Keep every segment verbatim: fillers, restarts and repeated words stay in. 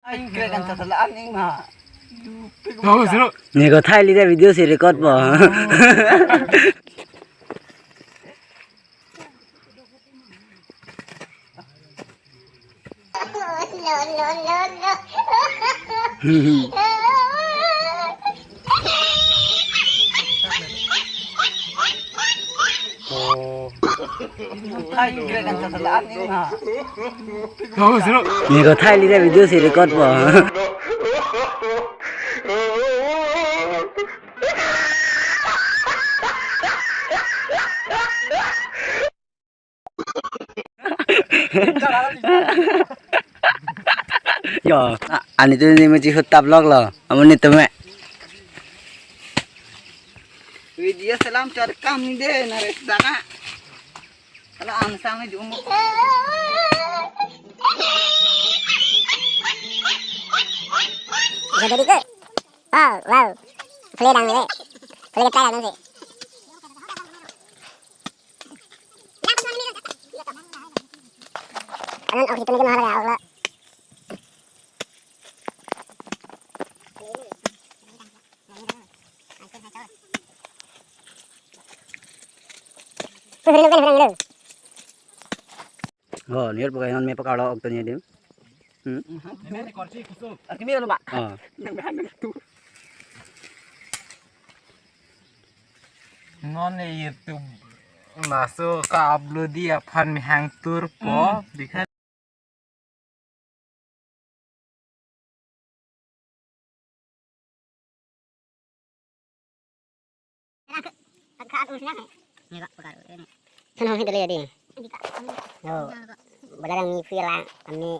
Niko thaili ta video si record po. Niko thaili ta video si record po. Yo, a-, ani tu ni mesti hutap lok lo. Amun ni tu me. Video selam cor kam ni de nares dana. Kalau angsang ni jumuk. Jadi ke? Oh, wow. Play dang ni. Play play dang si. Anan ok, itu lagi mahal ya, Allah. Tuh, hurang, hurang, hurang. Oh, niat pakai non me pakai lo ok tu ni dim. Hmm. Arki me lo, Pak. Ah. Nang bahan tu. Non ne YouTube laso ka-upload-ji aphan mehang turpo. Hmm. Dikha. Ini kak, pakai ini. Sana hidali adi. Yo. Belalang ni fila, ani.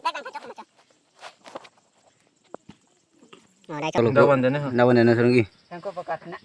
Oh, dai chok. Dawan dene, ha? Dawan dene, sarunggi. Tangko pakat na.